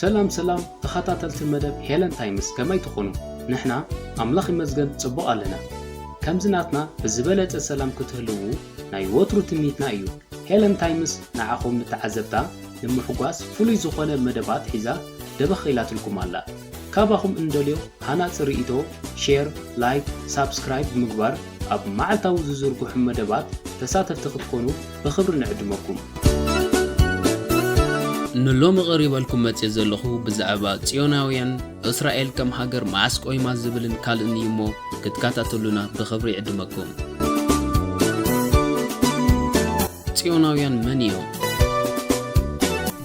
ሰላም ሰላም ተኸታተልቲ መደብ ሄለን ታይምስ፣ ከመይ ትኾኑ? ንሕና ኣምላኽ ይመስገን ጽቡቕ ኣለና። ከምዚ ናትና ብዝበለጸ ሰላም ክትህልዉ ናይ ወትሩ ትምኒትና እዩ። ሄለን ታይምስ ንዓኹም ንተዓዘብታ ንምሕጓስ ፍሉይ ዝኾነ መደባት ሒዛ ደበኽ ኢላትልኩም ኣላ። ካባኹም እንደልዮ ሃናጺ ርእይቶ፣ ሼር፣ ላይክ፣ ሳብስክራይብ ብምግባር ኣብ መዓልታዊ ዝዝርግሑ መደባት ተሳተፍቲ ክትኮኑ ብኽብሪ ንዕድመኩም። ንሎሚ ቀሪበልኩም መጽየ ዘለኹ ብዛዕባ ጽዮናውያን እስራኤል ከም ሃገር መዓስ ቆይማ ዝብልን ካልእን እዩ እሞ ክትከታተሉና ብኽብሪ ይዕድመኩም። ጽዮናውያን መን እዮም?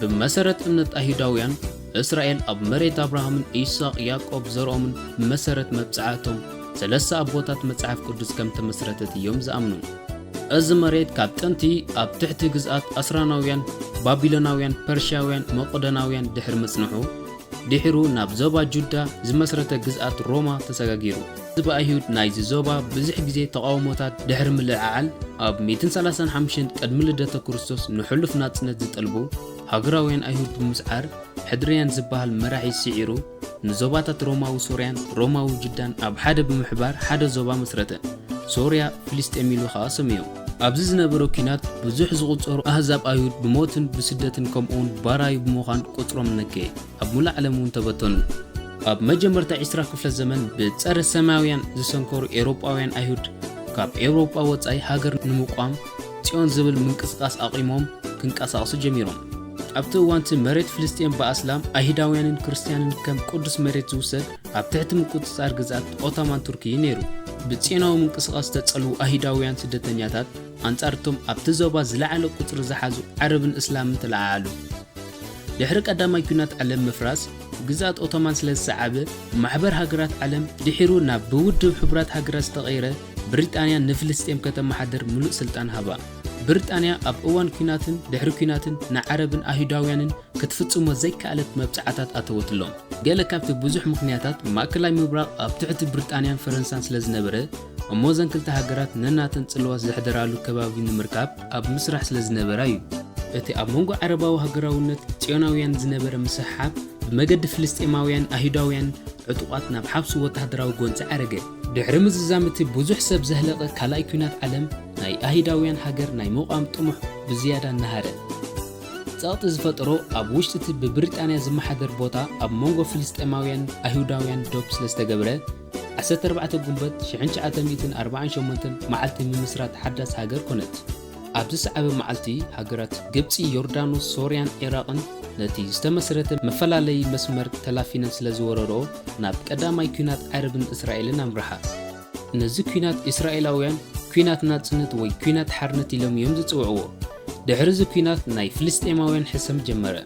ብመሰረት እምነት ኣይሁዳውያን፣ እስራኤል ኣብ መሬት ኣብርሃምን ይስሐቅ ያዕቆብ ዘርኦምን ብመሰረት መብጽዓቶም ሰለስተ ኣቦታት መጽሓፍ ቅዱስ ከም ተመስረተት እዮም ዝኣምኑ። እዚ መሬት ካብ ጥንቲ ኣብ ትሕቲ ግዝኣት ኣስራናውያን፣ ባቢሎናውያን፣ ፐርሽያውያን፣ መቄዶናውያን ድሕሪ ምጽንሑ፣ ድሒሩ ናብ ዞባ ጁዳ ዝመስረተ ግዝኣት ሮማ ተሰጋጊሩ። ህዝቢ ኣይሁድ ናይዚ ዞባ ብዙሕ ግዜ ተቓውሞታት ድሕሪ ምልዕዓል፣ ኣብ ሚእትን ሰላሳን ሓሙሽተን ቅድሚ ልደተ ክርስቶስ ንሕሉፍ ናጽነት ዝጠልቡ ሃገራውያን ኣይሁድ ብምስዓር፣ ሕድርያን ዝበሃል መራሒ ስዒሩ፣ ንዞባታት ሮማዊ ሶርያን ሮማዊ ጁዳን ኣብ ሓደ ብምሕባር ሓደ ዞባ መስረተ። ሶርያ ፍልስጤም ኢሉ ኸኣ ሰምዮ። ኣብዚ ዝነበረ ኲናት ብዙሕ ዝቑጸሩ ኣህዛብ ኣይሁድ ብሞትን ብስደትን ከምኡውን ባራዩ ብምዃን ቁጽሮም ነከየ። ኣብ ሙሉእ ዓለም እውን ተበተኑ። ኣብ መጀመርታ ዕስራ ክፍለ ዘመን ብጸረ ሰማያውያን ዝሰንከሩ ኤውሮጳውያን ኣይሁድ ካብ ኤውሮጳ ወጻኢ ሃገር ንምቋም ጽዮን ዝብል ምንቅስቃስ ኣቒሞም ክንቀሳቐሱ ጀሚሮም። ኣብቲ እዋንቲ መሬት ፍልስጤም ብኣስላም፣ ኣይሁዳውያንን ክርስትያንን ከም ቅዱስ መሬት ዝውሰድ ኣብ ትሕቲ ምቁጽጻር ግዝኣት ኦቶማን ቱርኪ እዩ ነይሩ። ብጽዮናዊ ምንቅስቃስ ዝተጸልዉ ኣይሁዳውያን ስደተኛታት ኣንጻር እቶም ኣብቲ ዞባ ዝለዓለ ቁጽሪ ዝሓዙ ዓረብን እስላምን ተለዓዓሉ። ድሕሪ ቀዳማይ ኲናት ዓለም ምፍራስ፣ ግዝኣት ኦቶማን ስለ ዝሰዓበ፣ ማሕበር ሃገራት ዓለም ድሒሩ ናብ ብውድብ ሕቡራት ሃገራት ዝተቐየረ ብሪጣንያ ንፍልስጤም ከተመሓድር ምሉእ ስልጣን ሃባ። ብሪጣንያ ኣብ እዋን ኲናትን ድሕሪ ኲናትን ንዓረብን ኣይሁዳውያንን ክትፍጽሞ ዘይከኣለት መብጽዓታት ኣተወትሎም። ገለ ካብቲ ብዙሕ ምኽንያታት፣ ማእከላይ ምብራቕ ኣብ ትሕቲ ብሪጣንያን ፈረንሳን ስለ ዝነበረ፣ እሞ እዘን ክልተ ሃገራት ነናተን ጽልዋ ዘሕደራሉ ከባቢ ንምርካብ ኣብ ምስራሕ ስለ ዝነበራ እዩ። እቲ ኣብ መንጎ ዓረባዊ ሃገራውነት ጽዮናውያን ዝነበረ ምስሕሓብ፣ ብመገዲ ፍልስጤማውያን ኣይሁዳውያን ዕጡቓት ናብ ሓብሲ ወተሃደራዊ ጎንጺ ዓረገ። ድሕሪ ምዝዛም እቲ ብዙሕ ሰብ ዘህለቐ ካልኣይ ኲናት ዓለም፣ ናይ ኣይሁዳውያን ሃገር ናይ ምቋም ጥሙሕ ብዝያዳ እናሃረ። ጸቕጢ ዝፈጠሮ ኣብ ውሽጢ እቲ ብብሪጣንያ ዝመሓደር ቦታ ኣብ መንጎ ፍልስጤማውያን ኣይሁዳውያን ዶብ ስለ ዝተገብረ፣ ዓሰርተ ኣርባዕተ ጉንበት ሽሕን ትሽዓተ ሚእትን ኣርባዓን ሸሞንተን መዓልቲ ምምስራት ሓዳስ ሃገር ኮነት። ኣብዚ ዝሰዓበ መዓልቲ ሃገራት ግብጺ፣ ዮርዳኖስ፣ ሶርያን ዒራቕን ነቲ ዝተመስረተ መፈላለዪ መስመር ተላፊነን ስለ ዝወረርኦ ናብ ቀዳማይ ኲናት ዓረብን እስራኤልን ኣምርሓ። ነዚ ኲናት እስራኤላውያን ኲናት ናጽነት ወይ ኲናት ሓርነት ኢሎም እዮም ዝጽውዕዎ። ድሕሪ እዚ ኲናት ናይ ፍልስጤማውያን ሕሰም ጀመረ።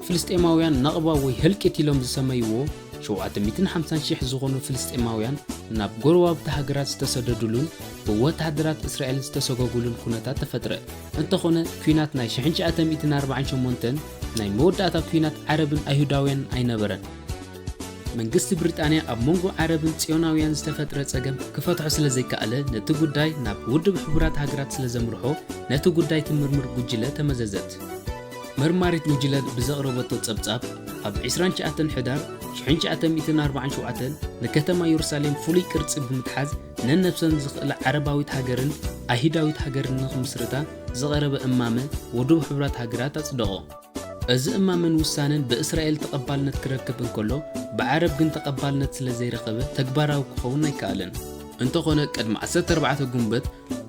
ፍልስጤማውያን ናቕባ ወይ ህልቂት ኢሎም ዝሰመይዎ ሸውዓተ ሚእትን ሓምሳን ሽሕ ዝኾኑ ፍልስጤማውያን ናብ ጎረባብቲ ሃገራት ዝተሰደዱሉን ብወተሃደራት እስራኤል ዝተሰጎጉሉን ኩነታት ተፈጥረ። እንተኾነ ኲናት ናይ ሽሕን ትሽዓተ ሚእትን ኣርባዓን ሸሞንተን ናይ መወዳእታ ኲናት ዓረብን ኣይሁዳውያን ኣይነበረን። መንግስቲ ብሪጣንያ ኣብ መንጎ ዓረብን ጽዮናውያን ዝተፈጥረ ጸገም ክፈትሖ ስለ ዘይከኣለ፣ ነቲ ጉዳይ ናብ ውድብ ሕቡራት ሃገራት ስለ ዘምርሖ፣ ነቲ ጉዳይ ትምርምር ጉጅለ ተመዘዘት። መርማሪት ጉጅለ ብዘቕረበቶ ጸብጻብ፣ ኣብ ዕስራን ትሽዓተን ሕዳር ሽሕን ትሽዓተ ሚእትን ኣርባዓን ሸውዓተን ንከተማ የሩሳሌም ፍሉይ ቅርጺ ብምትሓዝ፣ ነነብሰን ዝኽእላ ዓረባዊት ሃገርን ኣይሁዳዊት ሃገርን ንኽምስርታ ዝቐረበ እማመ ውድብ ሕቡራት ሃገራት ኣጽደቖ። እዚ እማመን ውሳነን ብእስራኤል ተቐባልነት ክረክብ እንከሎ፣ ብዓረብ ግን ተቐባልነት ስለ ዘይረኸበ ተግባራዊ ክኸውን ኣይከኣለን። እንተኾነ፣ ቅድሚ ዓሰርተ ኣርባዕተ ጉንበት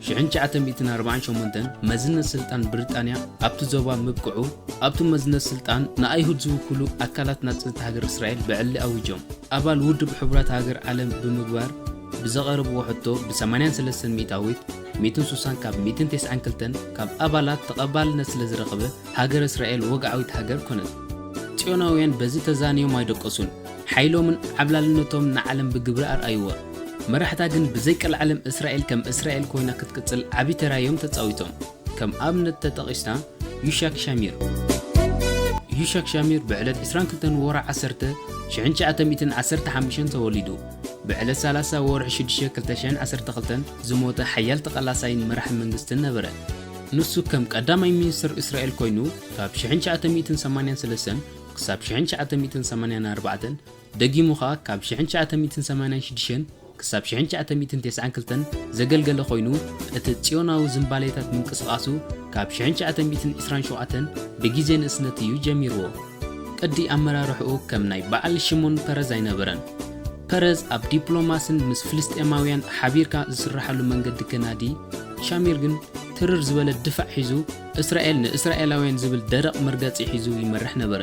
ሽሕን ትሽዓተ ሚእትን ኣርባዓን ሸሞንተን መዝነት ስልጣን ብሪጣንያ ኣብቲ ዞባ ምብቅዑ፣ ኣብቲ መዝነት ስልጣን ንኣይሁድ ዝውክሉ ኣካላት ናጽነት ሃገር እስራኤል ብዕሊ ኣዊጆም። ኣባል ውድብ ሕቡራት ሃገር ዓለም ብምግባር ብዘቐረብዎ ሕቶ ብ ሰማንያን ሰለስተን ሚእታዊት፣ ሚእትን ሱሳን ካብ ሚእትን ተስዓን ክልተን ካብ ኣባላት ተቐባልነት ስለ ዝረኸበ፣ ሃገር እስራኤል ወግዓዊት ሃገር ኮነት። ጽዮናውያን በዚ ተዛንዮም ኣይደቀሱን። ሓይሎምን ዓብላልነቶም ንዓለም ብግብሪ ኣርኣይዎ። መራሕታ ግን ብዘይቀልዓለም እስራኤል ከም እስራኤል ኮይና ክትቅጽል ዓቢ ተራ እዮም ተጻዊቶም። ከም ኣብነት ተጠቒስና ዩሻክ ሻሚር። ዩሻክ ሻሚር ብዕለት ዕስራን ክልተን ወርሒ ዓሰርተ ሽሕን ትሽዓተ ሚእትን ዓሰርተ ሓሙሽተን ተወሊዱ። ብዕለት ሰላሳ ወርሒ ሽዱሽተ ክልተ ሽሕን ዓሰርተ ክልተን ዝሞተ ሓያል ተቓላሳይን መራሒ መንግስትን ነበረ። ንሱ ከም ቀዳማይ ሚኒስትር እስራኤል ኮይኑ ካብ ሽሕን ትሽዓተ ሚእትን ሰማንያን ሰለስተን ክሳብ ሽሕን ትሽዓተ ሚእትን ሰማንያን ኣርባዕተን፣ ደጊሙ ኸኣ ካብ ሽሕን ትሽዓተ ሚእትን ሰማንያን ሽዱሽተን ክሳብ ሽሕን ትሽዓተ ሚእትን ተስዓን ክልተን ዘገልገለ ኮይኑ፣ እቲ ጽዮናዊ ዝንባሌታት ምንቅስቓሱ ካብ ሽሕን ትሽዓተ ሚእትን ዕስራን ሸውዓተን ብግዜ ንእስነት እዩ ጀሚርዎ። ቅዲ ኣመራርሕኡ ከም ናይ በዓል ሽሞን ፐረዝ ኣይነበረን። ፐረዝ ኣብ ዲፕሎማስን ምስ ፍልስጤማውያን ሓቢርካ ዝስርሓሉ መንገዲ ከናዲ፣ ሻሚር ግን ትርር ዝበለ ድፋዕ ሒዙ፣ እስራኤል ንእስራኤላውያን ዝብል ደረቕ መርገጺ ሒዙ ይመርሕ ነበረ።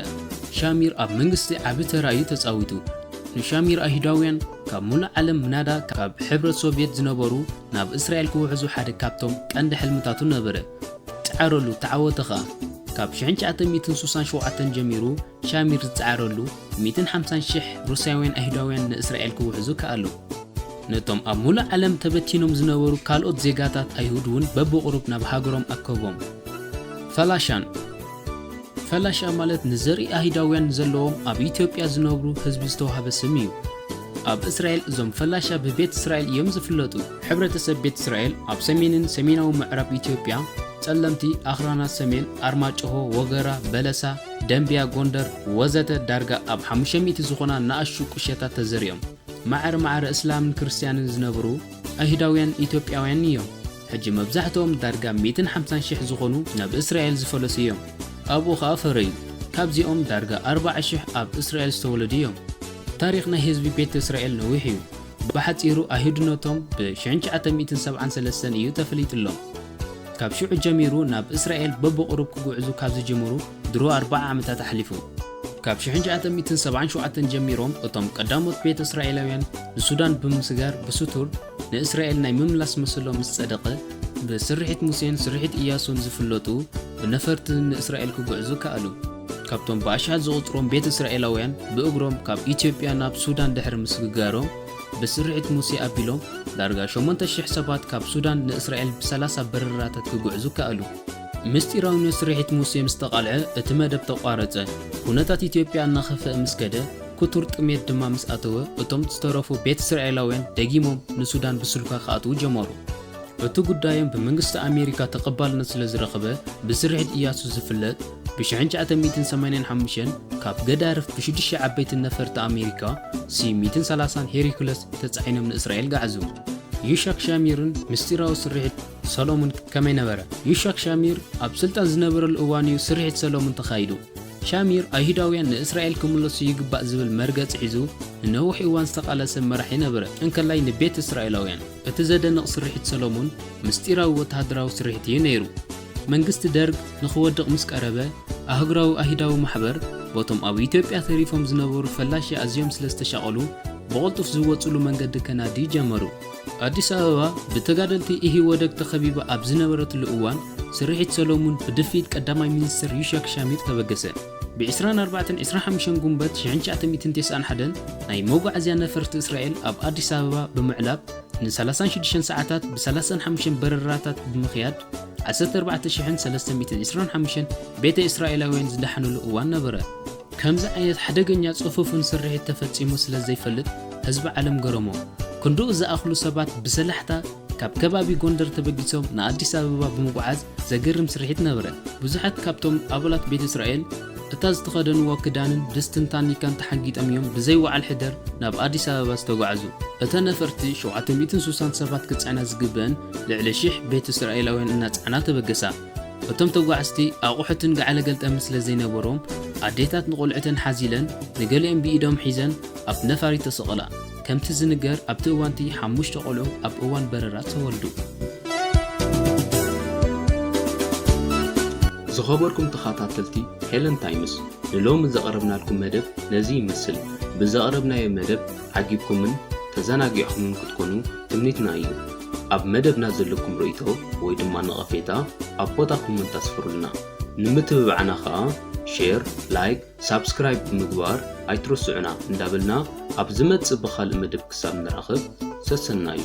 ሻሚር ኣብ መንግስቲ ዓቢ ተራ እዩ ተጻዊቱ። ንሻሚር ኣይሁዳውያን ካብ ሙሉእ ዓለም ምናዳ ካብ ሕብረት ሶቭየት ዝነበሩ ናብ እስራኤል ክውሕዙ ሓደ ካብቶም ቀንዲ ሕልምታቱ ነበረ። ጸዓረሉ፣ ተዓወተ ኸኣ። ካብ ሽሕን ትሽዓተ ሚእትን ስሳን ሸውዓተን ጀሚሩ ሻሚር ዝጸዓረሉ ሚእትን ሓምሳን ሽሕ ሩስያውያን ኣይሁዳውያን ንእስራኤል ክውሕዙ ከኣሉ። ነቶም ኣብ ሙሉእ ዓለም ተበቲኖም ዝነበሩ ካልኦት ዜጋታት ኣይሁድ እውን በብቑሩብ ናብ ሃገሮም ኣከቦም። ፈላሻን ፈላሻ ማለት ንዘርኢ ኣይሁዳውያን ዘለዎም ኣብ ኢትዮጵያ ዝነብሩ ህዝቢ ዝተዋህበ ስም እዩ። ኣብ እስራኤል እዞም ፈላሻ ብቤት እስራኤል እዮም ዝፍለጡ። ሕብረተሰብ ቤት እስራኤል ኣብ ሰሜንን ሰሜናዊ ምዕራብ ኢትዮጵያ፣ ጸለምቲ፣ ኣኽራናት ሰሜን፣ ኣርማጭሆ፣ ወገራ፣ በለሳ፣ ደምቢያ፣ ጎንደር ወዘተ ዳርጋ ኣብ ሓሙሽተ ሚእቲ ዝኾና ንኣሽቱ ቁሸታት ተዘሪኦም። ማዕረ ማዕረ እስላምን ክርስትያንን ዝነብሩ ኣይሁዳውያን ኢትዮጵያውያን እዮም። ሕጂ መብዛሕትኦም ዳርጋ ሚእትን ሓምሳን ሽሕ ዝኾኑ ናብ እስራኤል ዝፈለሱ እዮም። ኣብኡ ኸኣ ፈረዩ። ካብዚኦም ዳርጋ ኣርባዓ ሽሕ ኣብ እስራኤል ዝተወለዱ እዮም። ታሪኽ ናይ ህዝቢ ቤተ እስራኤል ነዊሕ እዩ። ብሓጺሩ ኣይሁድነቶም ብ ሽሕን ትሽዓተ ሚእትን ሰብዓን ሰለስተን እዩ ተፈሊጡሎም። ካብ ሽዑ ጀሚሩ ናብ እስራኤል በብቑሩብ ክጉዕዙ ካብ ዝጅምሩ ድሮ ኣርባዓ ዓመታት ኣሕሊፉ። ካብ ሽሕን ትሽዓተ ሚእትን ሰብዓን ሸውዓተን ጀሚሮም እቶም ቀዳሞት ቤተ እስራኤላውያን ንሱዳን ብምስጋር ብስቱር ንእስራኤል ናይ ምምላስ መሰሎም ምስ ጸደቐ፣ ብስርሒት ሙሴን ስርሒት ኢያሱን ዝፍለጡ ብነፈርቲ ንእስራኤል ክጉዕዙ ከኣሉ። ካብቶም ብኣሽሓት ዝቑጽሮም ቤተ እስራኤላውያን ብእግሮም ካብ ኢትዮጵያ ናብ ሱዳን ድሕሪ ምስግጋሮም፣ ብስርሒት ሙሴ ኣቢሎም ዳርጋ ሸሞንተ ሽሕ ሰባት ካብ ሱዳን ንእስራኤል ብሰላሳ በረራታት ክጉዕዙ ከኣሉ። ምስጢራውነት ስርሒት ሙሴ ምስ ተቓልዐ እቲ መደብ ተቋረጸ። ኩነታት ኢትዮጵያ እናኸፍአ ምስ ከደ፣ ክቱር ጥሜት ድማ ምስ ኣተወ፣ እቶም ዝተረፉ ቤት እስራኤላውያን ደጊሞም ንሱዳን ብስሉካ ክኣትዉ ጀመሩ። እቲ ጉዳዮም ብመንግስቲ ኣሜሪካ ተቐባልነት ስለ ዝረኸበ፣ ብስርሒት ኢያሱ ዝፍለጥ፣ ብ ሽሕን ትሽዓተ ሚእትን ሰማንያን ሓሙሽተን ካብ ገዳርፍ ብሽዱሽተ ዓበይቲ ነፈርቲ ኣሜሪካ ሲ ሚእትን ሰላሳን ሄሪኩለስ ተጻዒኖም ንእስራኤል ገዓዙ። ዩሻክ ሻሚርን ምስጢራዊ ስርሒት ሰሎሙን ከመይ ነበረ? ዩሻክ ሻሚር ኣብ ስልጣን ዝነበረሉ እዋን እዩ ስርሒት ሰሎሙን ተኻይዱ። ሻሚር ኣይሁዳውያን ንእስራኤል ክምለሱ ይግባእ ዝብል መርገጺ ሒዙ ንነዊሕ እዋን ዝተቓለሰ መራሒ ነበረ፣ እንከላይ ንቤት እስራኤላውያን። እቲ ዘደንቕ ስርሒት ሰሎሙን ምስጢራዊ ወተሃደራዊ ስርሒት እዩ ነይሩ። መንግስቲ ደርግ ንኽወድቕ ምስ ቀረበ፣ ኣህጉራዊ ኣይሁዳዊ ማሕበር በቶም ኣብ ኢትዮጵያ ተሪፎም ዝነበሩ ፈላሺ ኣዝዮም ስለ ዝተሻቐሉ፣ ብቕልጡፍ ዝወጹሉ መንገዲ ከናዲ ጀመሩ። ኣዲስ ኣበባ ብተጋደልቲ ኢህወደግ ተኸቢባ ኣብ ዝነበረትሉ እዋን፣ ስርሒት ሰሎሙን ብድፍኢት ቀዳማይ ሚኒስትር ዩሻክ ሻሚር ተበገሰ። ብ ዕስራን ኣርባዕተን ዕስራን ሓሙሽተን ጉንበት ሽሕን ትሽዓተ ሚእትን ተስዓን ሓደን ናይ መጓዓዝያ ነፈርቲ እስራኤል ኣብ ኣዲስ ኣበባ ብምዕላብ፣ ን ሰላሳን ሽዱሽተን ሰዓታት ብ ሰላሳን ሓሙሽተን በረራታት ብምኽያድ፣ ዓሰርተ ኣርባዕተ ሽሕን ሰለስተ ሚእትን ዕስራን ሓሙሽተን ቤተ እስራኤላውያን ዝደሓኑሉ እዋን ነበረ። ከምዚ ዓይነት ሓደገኛ ጽፉፍን ስርሒት ተፈጺሙ ስለ ዘይፈልጥ፣ ህዝቢ ዓለም ገረሞ። ክንድኡ ዝኣኽሉ ሰባት ብሰላሕታ ካብ ከባቢ ጎንደር ተበጊሶም ንኣዲስ ኣበባ ብምጉዓዝ ዘገርም ስርሒት ነበረ። ብዙሓት ካብቶም ኣባላት ቤት እስራኤል እታ ዝተኸደንዎ ክዳንን ድስትን ታኒካን ተሓንጊጦም እዮም ብዘይ ወዓል ሕደር ናብ ኣዲስ ኣበባ ዝተጓዕዙ። እተን ነፈርቲ ሸውዓተ ሚእትን ስሳን ሰባት ክጸዕና ዝግበአን ልዕሊ ሽሕ ቤት እስራኤላውያን እናጸዕና ተበገሳ። እቶም ተጓዓዝቲ ኣቑሑትን ገዓለ ገልጠምን ስለ ዘይነበሮም፣ ኣዴታት ንቖልዑተን ሓዚለን፣ ንገሊኦም ብኢዶም ሒዘን ኣብ ነፋሪት ተሰቐላ። ከምቲ ዝንገር፣ ኣብቲ እዋንቲ ሓሙሽተ ቆልዑ ኣብ እዋን በረራ ተወልዱ። ዝኸበርኩም ተኸታተልቲ ሄለን ታይምስ፣ ንሎሚ ዘቕረብናልኩም መደብ ነዚ ይመስል። ብዘቕረብናዮ መደብ ዓጊብኩምን ተዘናጊዕኩምን ክትኮኑ ትምኒትና እዩ። ኣብ መደብና ዘለኩም ርእይቶ ወይ ድማ ነቐፌታ ኣብ ቦታ ኮመንት ኣስፍሩልና። ንምትብባዕና ኸኣ ሼር፣ ላይክ፣ ሳብስክራይብ ብምግባር ኣይትረስዑና እንዳበልና፣ ኣብ ዝመጽእ ብኻልእ መደብ ክሳብ ንራኸብ ሰሰናዩ።